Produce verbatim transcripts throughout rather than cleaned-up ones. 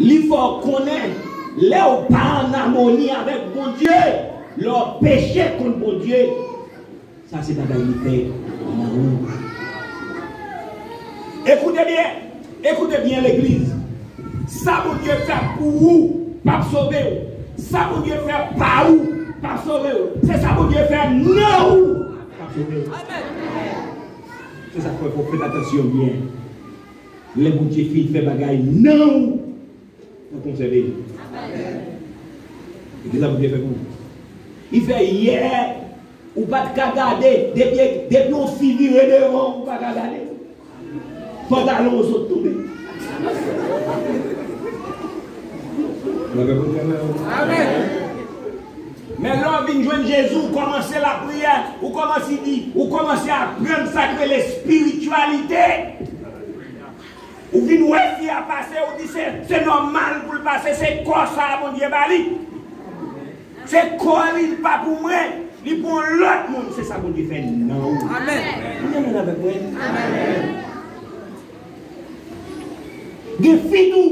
Li fè w konnen, lè w pa ann amoni avèk Bondye, lè w peche kont Bondye, sa se bagay li fè nan ou. Ekoute byen, ekoute byen, legliz. Sa Bondye fè pou ou p ap sove w. Sa Bondye fè pa ou p ap sove w. Se sa Bondye fè nan ou k ap sove w. Se sa k fè fò w fè atansyon byen. Lè Bondye fin fè bagay nan ou, ou konsève li. E kisa Bondye fè pou ou? Li fè yè, ou pa t ka gade, depi, depi yon fi vire devan, ou pa ka gade. Pantalon w sot tonbe. Amèn. Men lè w vin jwenn Jezi, ou kòmanse lapriyè, ou kòmanse di, ou kòmanse aprann sa k rele espirityalite. Ou vin wè fi a pase, ou di se, se nòmal pou l pase, se kò sa a Bondye ba li. Se kò li, li pa pou mwen, li pou yon lòt moun, se sa Bondye fè nan ou. Amèn. Ou gen moun avèk mwen? Amèn. Gen fi tou,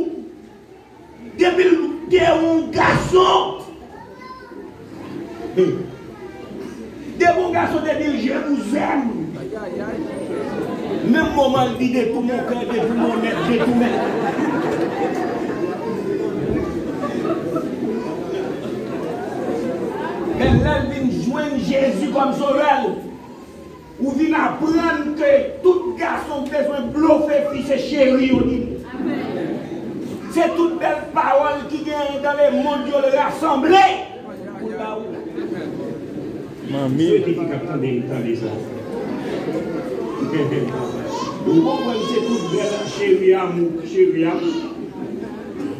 depi l te yon gason, hmm. Depi yon gason te di l je vous aime, menm moman l di de tout mon cœur, de tout mon être, de tout mes. Men lè l vin jwenn Jezi kòm sovè l, ou vin aprann ke tout gason k bezwen blofe fi se cheri yo li ye. Se tout bèl pawòl ki genyen dans le monde yo l rasanble pou l ba ou. Manmi. Swete ki k ap tande m tande sa. Ou konprann se tout bèl cheri amou, cheri amou.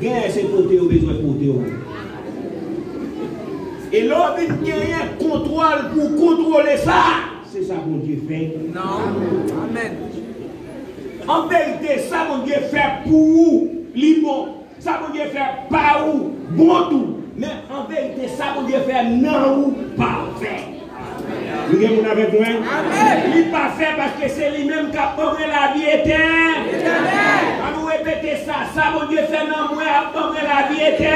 Genyen se pote yo bezwen pote w. E lè w vin genyen kontwòl pou w kontwole sa, se sa Bondye fè. Non. Amèn. An verite, sa Bondye fè pou ou, li bon. Sa Bondye fè pa ou, bon tou. Men an verite, sa Bondye fè nan ou, pafè. Nou gen moun avèk mwen? Amèn. Li pafè paske se li menm k ap ban mwen lavi etè-, etènèl. Ann nou repete sa. Sa Bondye fè nan mwen ap ban mwen lavi etè-,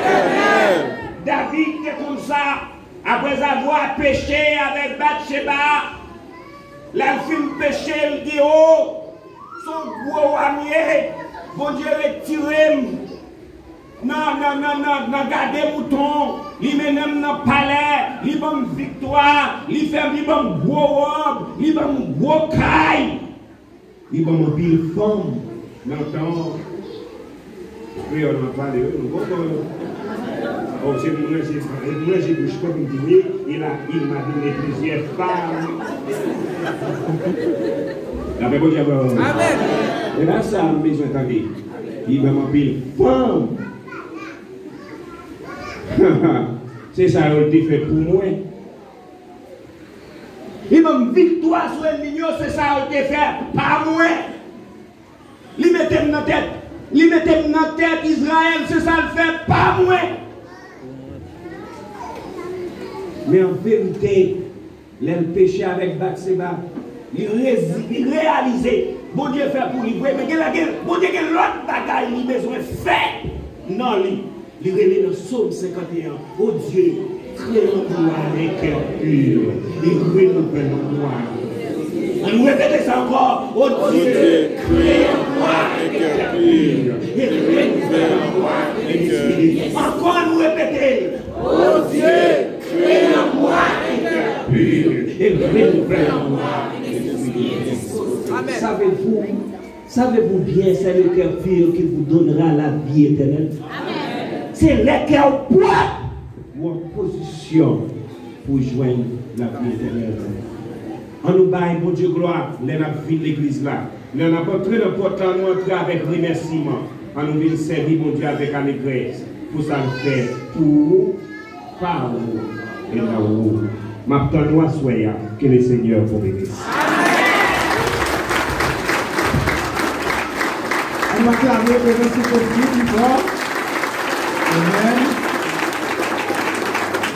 etènèl. David te konn sa. Aprèzavwa peche avèk Batcheba, lè l fin peche, l di, o, se yon gwo wa m ye, Bondye retire m nan, nan, nan, nan, nan gade mouton, li mennen m nan palè, li ban m viktwa, li fè m, li ban m gwo wòb, li ban m gwo kay. Li ban m anpil fanm nan tan an. Kreyòl m ap pale, wi, nou konprann. O, se pou manje, se pou manje bouch mwen pou m di wi, il a, il m'a donné plusieurs femmes. Lapè Bondye avè w. Amèn. E pa sa m bezwen tande. Li ban m anpil fanm. Se sa yo te fè pou mwen. Li ban m viktwa sou ènmi m yo, se sa yo te fè pa mwen. Li mete m nan tèt, li mete m nan tèt Izrayèl, se sa l fè pa mwen. Men an verite, lè l peche avèk Batseba, li rezi-, li reyalize Bondye fè pou li vre, men genlè gen, Bondye gen lòt bagay li bezwen fè nan li. Li rele nan Sòm senkanteyen, O Dye, kreye an mwa un cœur pur et renouvelle en moi. Ann repete sa ankò. O Dye, kreye an mwa un cœur pur et renouvelle en moi un esprit. Ankò, ann repete l. O Dye, kreye an mwa un cœur pur et renouvelle en moi un esprit. Amèn. Savez-vous Savez-vous bien, c'est le cœur pur qui vous donnera la vie éternelle. Amèn. Se lè kè w pwòp, ou an pozisyon pou jwenn lavi etènèl. Ann nou bay Bondye glwa lè n ap vin legliz la. Lè n ap antre nan pòt la, nou antre avèk remèsiman. Ann nou vin sèvi Bondye avèk alegrès pou sa l fè pou ou, pa ou e nan ou. M ap tann ou aswè a. Que le Seigneur vous bénisse. Ann aklame pou Mesye Kofi pi fò. Amèn.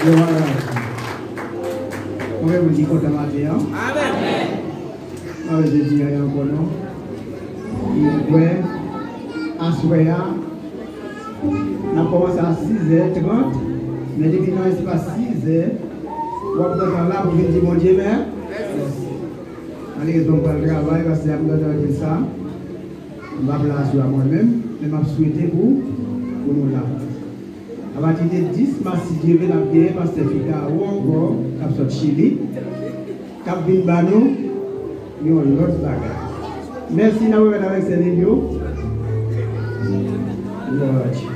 Glwa a Dye. Konbyen moun ki kontan maten an? Amèn. Mwen jodi a ankò non. Mwen kwè aswè a N ap kòmanse a sizè trant, men depi nan espas sizè, w ap gentan la pou vin di Bondye mèsi. Malerezman, m pral travay, pastè a m gentan di l sa. M p ap la aswè a mwen menm, men m ap swete pou, pou nou la. Apati de dis mas, si Dye vle, n ap genyen pastè Fika Awo ankò, k ap sot Chili, k ap vin ba nou yon lòt bagay. Mèsi, n ap remèt avèk sè Lelyo. Lòt.